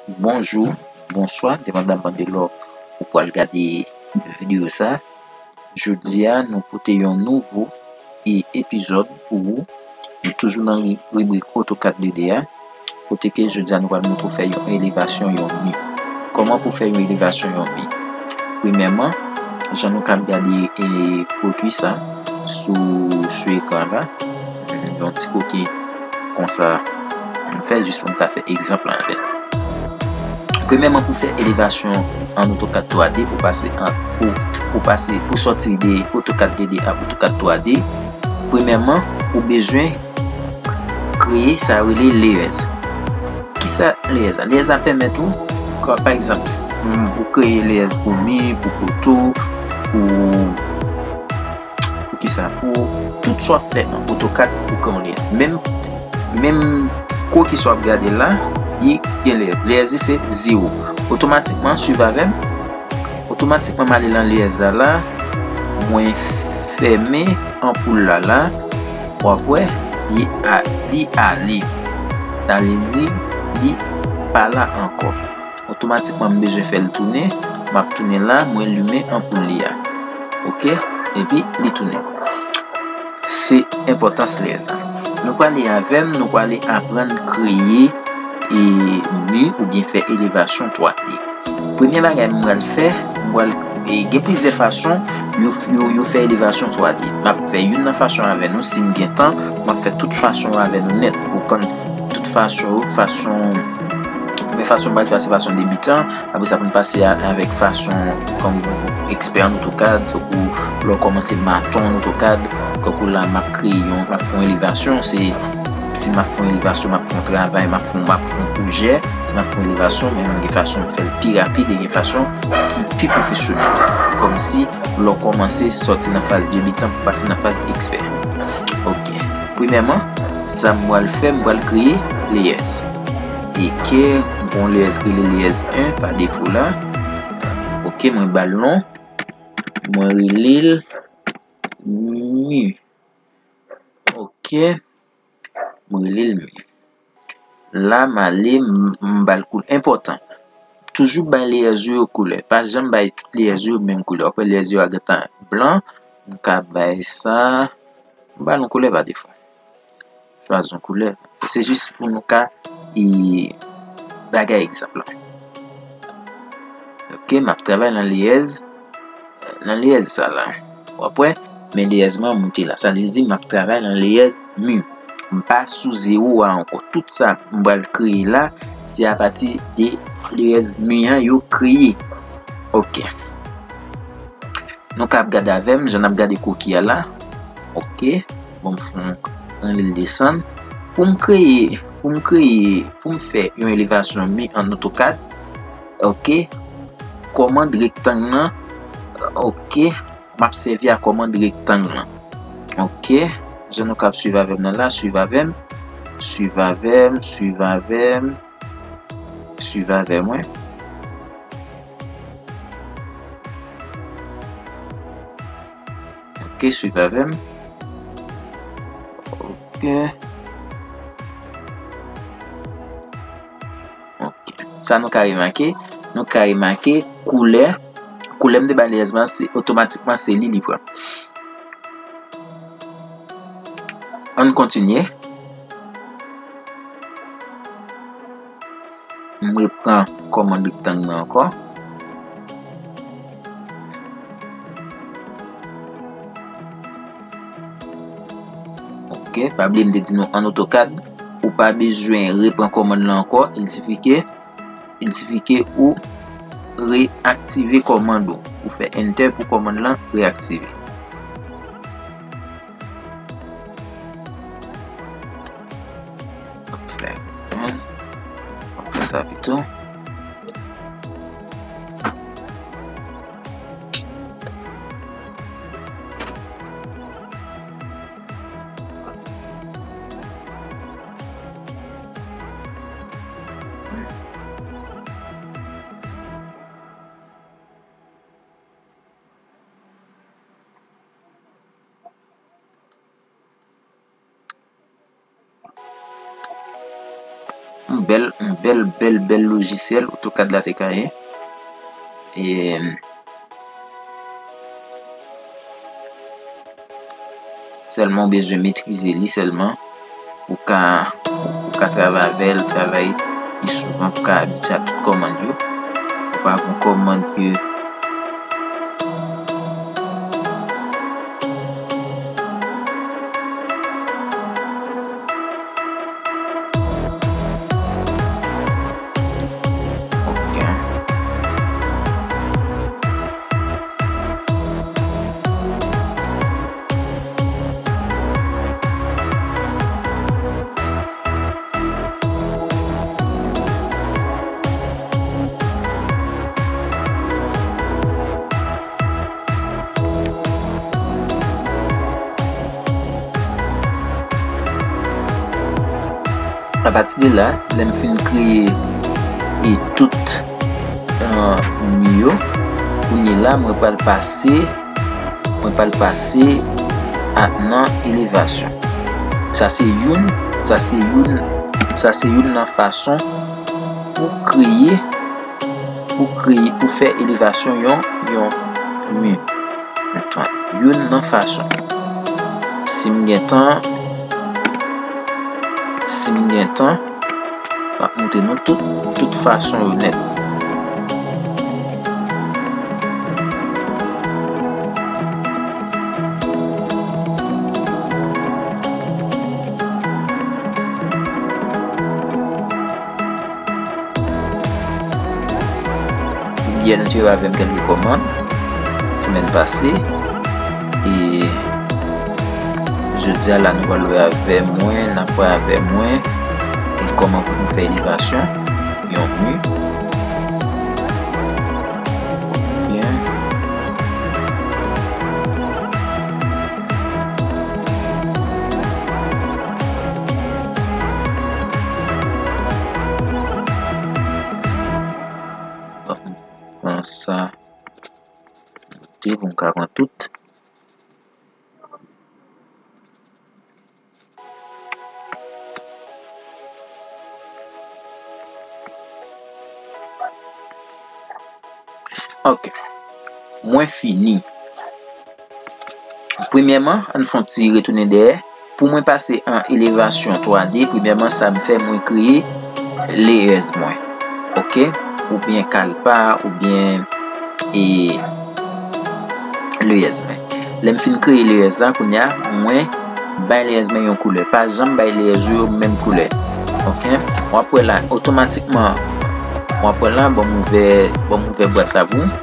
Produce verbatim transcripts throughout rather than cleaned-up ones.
Bonjou, bonswa, depandaman de lè ou pral gade videyo sa. Jodi a, nou pote yon nouvo e epizòd pou ou. Nou toujou nan ri- ribrik AutoCAD de de a. Kote ke jodi a nou pral montre w fè yon elevasyon, yon mi. Kòman pou fè yon elevasyon, yon mi? Premyèman, jan nou kab gade e koki sa sou, sou ekran la, yon ti koki konsa, m fè jis pou m ta fè egzanp la avè nou. Premyèman, pou fè elevasyon an AutoCAD twa D, pou pase an, pou, pou pase, pou sòti de AutoCAD de de a AutoCAD twa D, premyèman, ou bezwen kreye sa yo rele layers. Kisa layers la? Layers la pèmèt ou, kòm pa egzanp, ou kreye layers pou mi, pou poto, pou, pou kisa? Pou tout sa w ap fè nan AutoCAD ou kreye yon layers. Menm, menm koki sa w ap gade la, li gen layers. Layers li se zewo. Otomatikman, swiv avè m. Otomatikman, m ale nan layers la la. Mwen fèmen anpoul la la. W ap wè, li a, li ale. Sa vle di, li pa la ankò. Otomatikman, m bezwen fè l tounen. M ap tounen la, mwen limen anpoul li a. Oke? Epi, li tounen. Se enpòtans layers sa. Nou prale avè m, nou prale aprann kreye e mi oubyen fè elevasyon twa D. Premye bagay m pral fè, m pral, e, gen plizyè fason yo, yo, yo fè elevasyon twa D. M ap fè youn nan fason avè nou, si m gen tan, m ap fè tout fason yo avè nou nèt. Pou konn tout fason yo, fason, men fason m pral fè se fason debitan, apre sa pou n pase a, avèk fason kòm ekspè an AutoCAD, tankou lè w kòmanse maton an AutoCAD, tankou la m ap kreye yon, m ap fè yon elevasyon, se, si m ap fè yon elevasyon, m ap fè yon travay, m ap fè, m ap fè yon pwojè, si m ap fè yon elevasyon, men gen fason m fè l pi rapid e gen fason ki pi pwofesyonèl. Kòmsi lè w kòmanse sòti nan faz debitan pou pase nan faz ekspè. Oke. Premyèman, sa m pral fè, m pral kreye layers. Oke, m gon layers ki rele layers en pa defo la. Oke, mwen ba l non. Mwen rele l mi. Oke. Mwen rele l mi. La, m ale, m, m ba l koulè. Enpòtan. Toujou bay layers ou yo koulè. Pa janm bay tout layers ou yo menm koulè. W ap wè layers ou yo a gentan blan. M ka bay sa. M ba l yon koulè pa defo. Chwazi yon koulè. Se jis pou nou ka, e, bagay egzanp la. Oke, m ap travay nan layers, nan layers sa la. W ap wè, men layers mwen moute la. Sa vle di m ap travay nan layers mi. M pa sou zewo a ankò. Tout sa m pral kreye la, se apati de layers mi an yo kreye. Oke. Nou ka ap gade avè m, jan n ap gade koki a la. Oke. Bon, m fè yon, ann li desann. Pou m kreye, pou m kreye, pou m fè yon elevasyon mi an AutoCAD. Oke. Kòmand rektang nan. Oke. M ap sèvi a kòmand rektang nan. Oke. Jan nou ka ap swiv avè m nan la, swiv avè m. Swiv avè m, swiv avè m. Swiv avè mwen. Oke, swiv avè m. Oke. Oke. Sa nou ka remake, nou ka remake koulè, koulè m te bay layers lan, se otomatikman se li li pran. Ann kontinye. M repran kòmand rektang nan ankò. Oke, pa bliye m te di nou an AutoCAD, ou pa bezwen repran kòmand lan ankò, il sifi ke, il sifi ke ou reaktive kòmand ou. Ou fè Enter pou kòmand lan reaktive. Fè, hmm, fè sa pito. Yon bèl, yon bèl, bèl, bèl lojisyèl AutoCAD la te ka ye. E, sèlman w bezwen metrize li sèlman. Ou ka, ou ka travay avè l, travay pi souvan, ou ka abitye a tout kòmann yo. Ou pa gon kòmann ke Ok. Apati de la, lè m fin kreye e tout, e, mi yo, kounye la, mwen pral pase, mwen pral pase a nan elevasyon. Sa se youn, sa se youn, sa se youn nan fason pou kreye, pou kreye, pou fè elevasyon yon, yon mi. Youn nan fason. Si m gen tan, si m gen tan, m ap montre nou tout, tout fason yo nèt. Yè nou te wè avè m kèlke kòmann, semèn pase. E jodi a la, nou pral wè avè mwen, n ap wè avè mwen, e kòman pou nou fè elevasyon yon mi. Byen. Pran sa. Te pou m ka pran tout. Ok. Mwen fini. Premyèman, ann fè yon ti retounen dèyè. Pou mwen pase an elevasyon twa D, premyèman, sa m fè, mwen kreye layers mwen. Ok? Oubyen kalpa, oubyen, e, layers mwen. Lè m fin kreye layers la, kounye a, mwen bay layers mwen yon koulè. Pa janm bay layers yo menm koulè. Ok? W ap wè la, otomatikman, w ap wè la, ban m ouvè, ban m ouvè bwat la pou ou.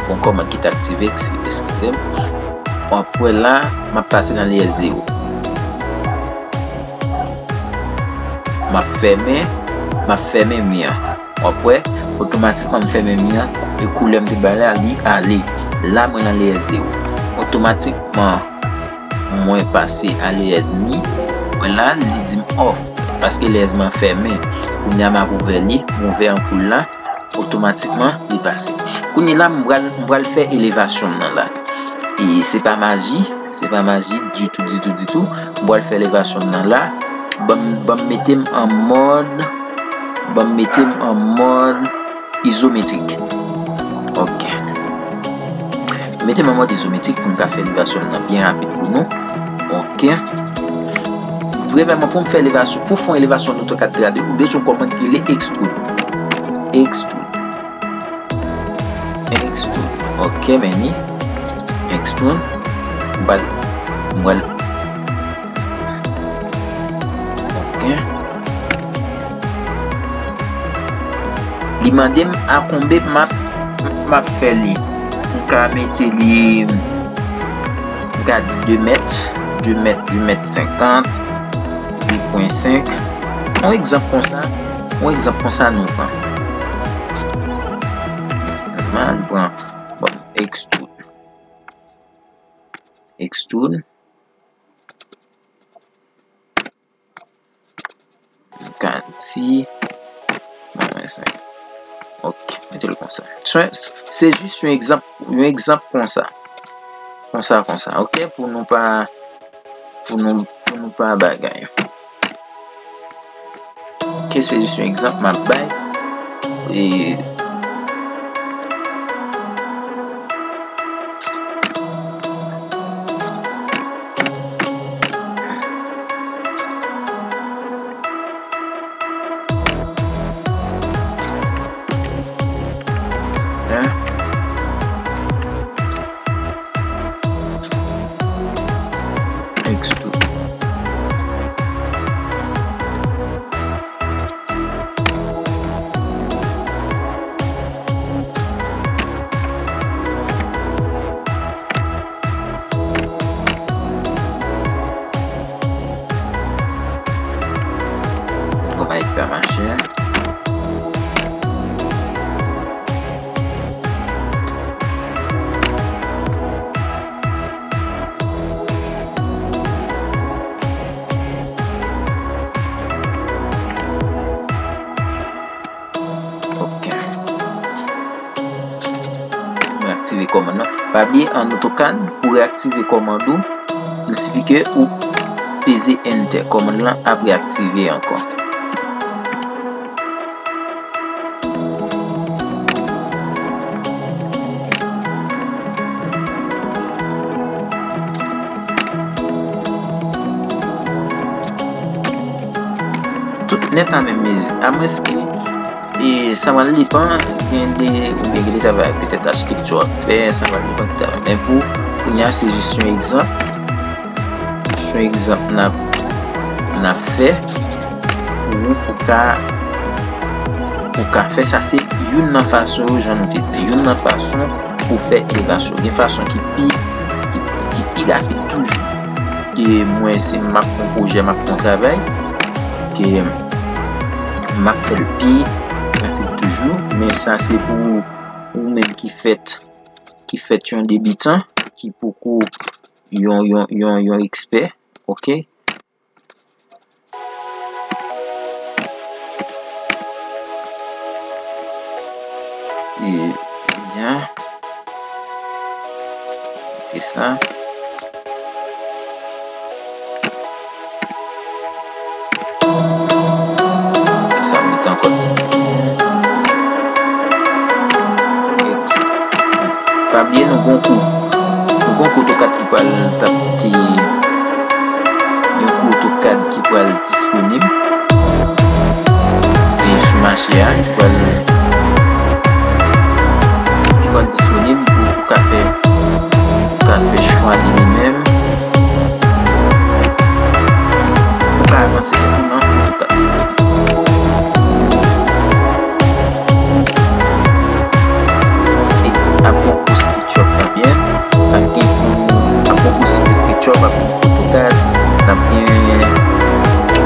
Bon, kòmann ki t aktive, eksi-, eskize m. W ap wè la, m ap pase nan layer zewo. M ap fèmen, m ap fèmen mi an. W ap wè, otomatikman m fèmen mi an, e koulè m te bay la, li ale. La, mwen nan layer zewo. Otomatikman, mwen pase a layers mi. Mwen la, li di m off. Paske layers mwen fèmen. Kounye a, m ap ouvè li, m ouvè anpoul la. Otomatikman, li pase. Kounye la, m pral, m pral fè elevasyon m nan la. E se pa maji, se pa maji ditou, ditou, ditou. M pral fè elevasyon m nan la. Ban m, ban m mete m an mòd, ban m mete m an mòd izometrik. Ok. Mete m an mòd izometrik pou m ka fè elevasyon nan byen rapid pou nou. Ok. Premyèman, pou m fè elevasyon, pou fè yon elevasyon nan AutoCAD twa D, ou bezwen kòmann ki rele extrude. Extrude. Extrude. Ok, men ni. Extrude. M pral, m pral. Ok. Li mande m a konbe m ap, m ap fè li. M ka mete li, m ka di de mèt, de mèt, de mèt senkant, de pwen senk. Yon egzanp konsa, yon egzanp konsa nou pran. Nòmal, pran, bon, extrude. Extrude. Ka di, mwen sa. Ok, mete l konsa. Se, se jis yon egzanp, yon egzanp konsa. Konsa, konsa. Ok, pou nou pa, pou nou, pou nou pa bagay. Ok, se jis yon egzanp m ap bay. E, Hein? Extrude. Konpay pa mache. Ok. Mwen aktive kòmann nan. Pa bliye, an AutoCAD, pou reaktive kòmand ou, il sifi ke ou peze Enter. Kòmann lan ap reaktive ankò. Tout nèt a menm mezi. Amwenske, e, sa pral depann, gen de, oubyen gen de travay petèt achitekti w ap fè, sa pral depann ki travay. Men pou kounye a, se jis yon egzanp. Jis yon egzanp n ap, n ap fè pou ou, pou ka, pou ka fè sa. Se youn nan fason yo, jan nou te di, youn nan fason pou fè elevasyon. Gen fason ki pi, ki, ki pi rapid toujou. Ke mwen, si m ap fè yon pwojè, m ap fè yon travay, ke m ap fè l pi rapid toujou. Men sa se pou ou menm ki fèt, ki fèt yon debitan, ki poko yon, yon, yon, yon ekspè, ok? E, byen. Mete sa. Sa mete ankò ti. Pa bliye nou gon kou. Nou gon kou AutoCAD ki pral tap ti, yon kou AutoCAD ki pral disponib. E sou mache a, ki pral, ki pral disponib pou ou ka fè, ou ka fè chwa de li menm. Pou ka avanse nan AutoCAD. E ap gon kou SketchUp tanbyen, ap gen kou, ap gon kou SketchUp, ap gen kou AutoCAD, ap gen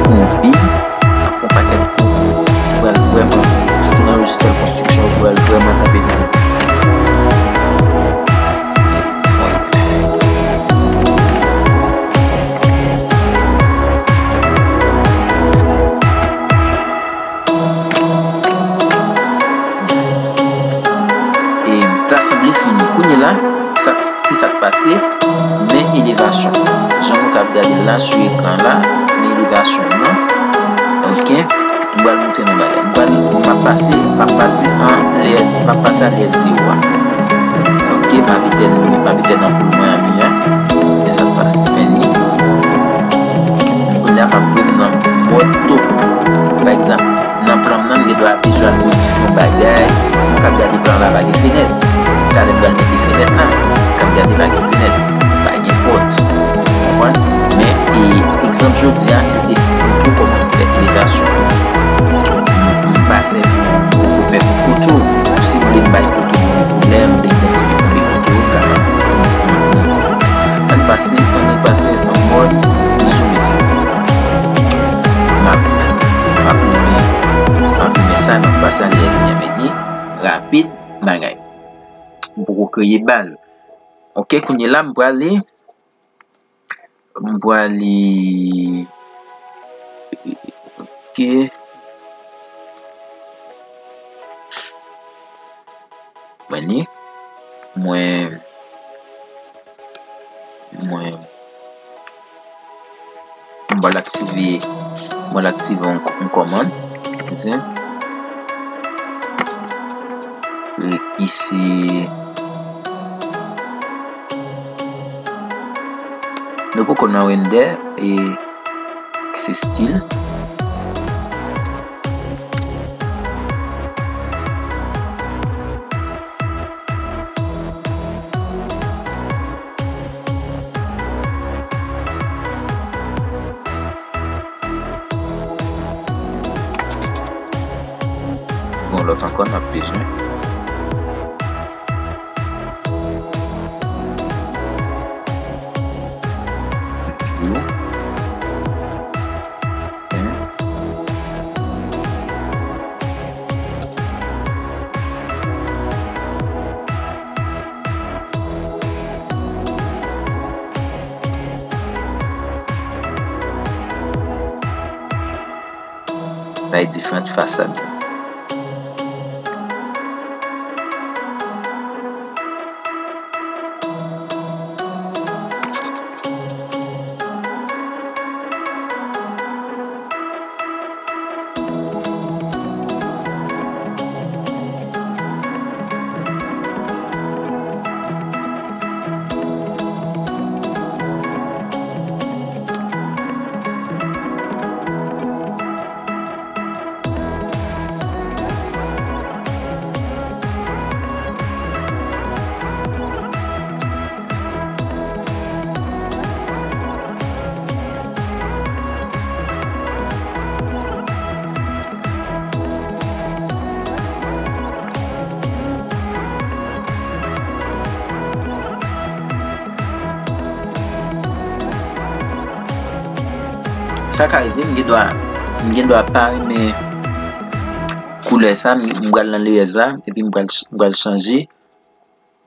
kou BIM, ap gon pakèt kou ki pral vrèman, sitou nan lojisyèl konstriksyon, ki pral vrèman konpetan. E ta sanble fini. Kounye la, sa, ki sa k pase? Men elevasyon. Jan nou kab gade l la sou ekran la, men elevasyon nan. Ok. M pral montre nou bagay. M pral, m ap pase, m ap pase an lè, m ap pase a lè zewo a. Ok, m ap etèn, m ap etèn anpoul mwen an mi an. Men sa k pase, men li. Kounye a, m ap voye m nan mòd top. Pa egzanp, nan plan m nan, m gen dwa bezwen al modifye yon bagay. M kab gade plan la pa gen fenèt. Talè m pral mete fenèt la. M kab gade pa gen fenèt. Pa gen pòt. Ou konprann? Men, e, egzanp jodi a, se te montre w kòman nou fè elevasyon. M, m pa fè pou, pou fè pou poto. Si w vle m bay poto pou koulè, m vle idantifye koulè poto, m ka fè. Ann pase, ann pase nan mòd izometrik. M ap, m ap limen, m ap limen sa, m ap pase a lè li menm li rapid bagay. M poko kreye baz. Ok, kounye la, m prale, m prale, ok. Mwen ni, mwen, mwen, mwen pral aktive, mwen pral aktive yon, yon kòmann. Isi, nou poko nan render, e se stil. Bon, lòt ankò n ap bezwen. Bay diferan fasad. Sa ka rive, m gen dwa, m gen dwa pa renmen koulè sa, m, m pral nan layers la, epi m pral, m pral chanje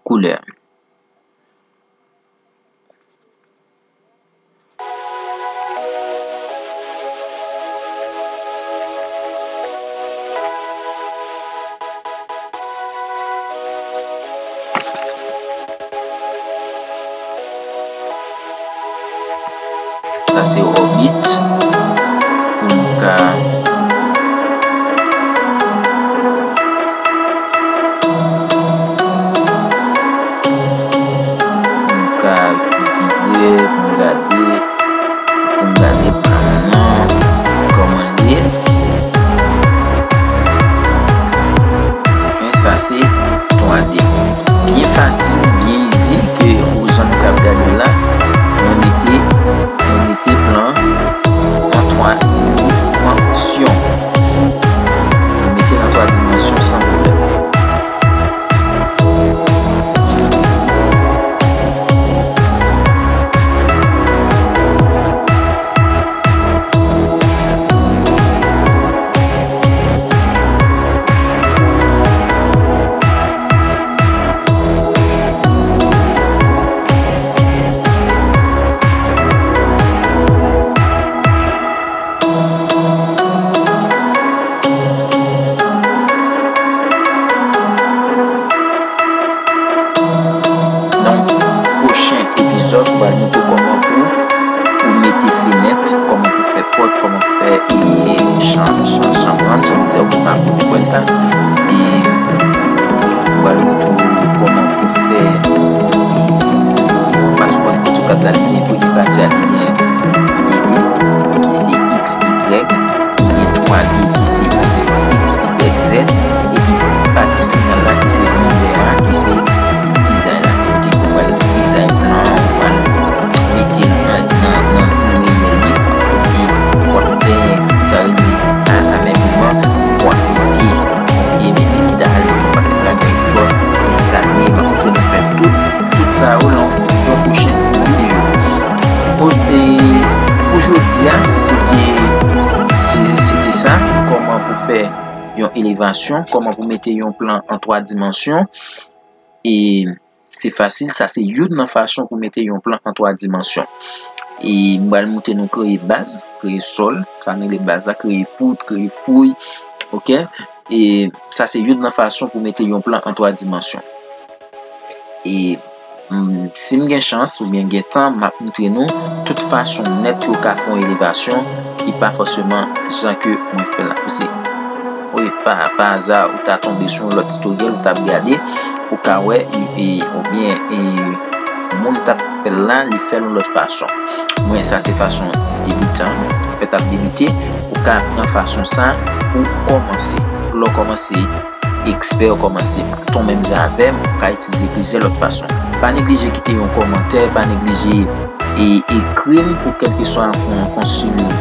koulè. Sa se orbit. Pou m ka, pou m ka vire, pou m gade, pou m gade plan nan, kòman l ye. Men sa se twa D. Byen fasil, byen easy ke ou jwenn ou k ap gade l la. Mwen mete, mwen mete plan an twa dimansyon. Mwen mete l an twa dimansyon san pwoblèm. Nan pwochen epizòd, m pral montre w kòman pou, pou mete fenèt, kòman pou fè pòt, kòman pou fè, e, chan, chan, chanm, jan m di w, pou m ap pwèl ta. E m pral montre w kòman pou fè, e, si, paske w konn tou kat la li gen premye pati a, li gen de D, ki se X, Y, li gen twa D ki se X, Y, Z, epi pati final la ki se ronde a, ki se dizay la. Kote ke w pral dizay plan an, ou pral mete l nan, nan, nan reyèl li, kote w ap fè sa rele a, amèbleman, w ap mete, e mete ki ta ale yon pakèt bagay, twòp eskalye, m ap montre nou fè tout, tout sa yo nan yon pwochen videyo. Pou, e, pou jodi a, se te, se, se te sa, kòman pou fè yon elevasyon, kòman pou mete yon plan an twa dimansyon. E se fasil, sa se youn nan fason pou mete yon plan an twa dimansyon. E m pral montre nou kreye baz, kreye sòl, sa nou rele baz la, kreye poud, kreye fouy, oke? E sa se youn nan fason pou mete yon plan an twa dimansyon. E, mm, si m gen chans oubyen gen tan, m ap moutre nou tout fason nèt ke w ka fè yon elevasyon ki pa fòseman jan ke mwen fè l la. Paske, wi, pa, pa aza, ou ta tonbe sou yon lòt titoryèl, ou t ap gade, ou ka wè, e, oubyen, e, moun t ap fè l la, li fè l yon lòt fason. Mwen, sa se fason debitan, ou fèt ap debite, ou ka pran fason sa pou kòmanse. Lè w kòmanse, ekspè, w kòmanse maton menm jan avè m, ou ka itilize plizyè lòt fason. Pa neglije kite yon kòmantè, pa neglije e ekri m pou kèlkeswa yon konsil-,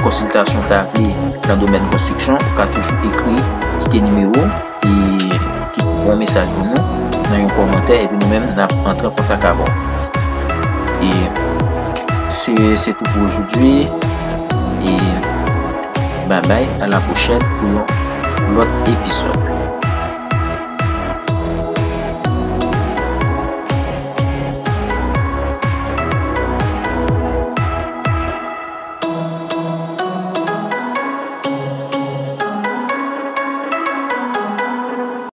konsiltasyon w ta vle nan domèn konstriksyon, ou ka toujou ekri, kite nimewo, e ki voye yon mesaj pou nou nan yon kòmantè, epi nou menm n ap antre an kontak avè w. E se, se tou pou ojodwi. E babay, a la pwochèn pou yon lòt epizòd.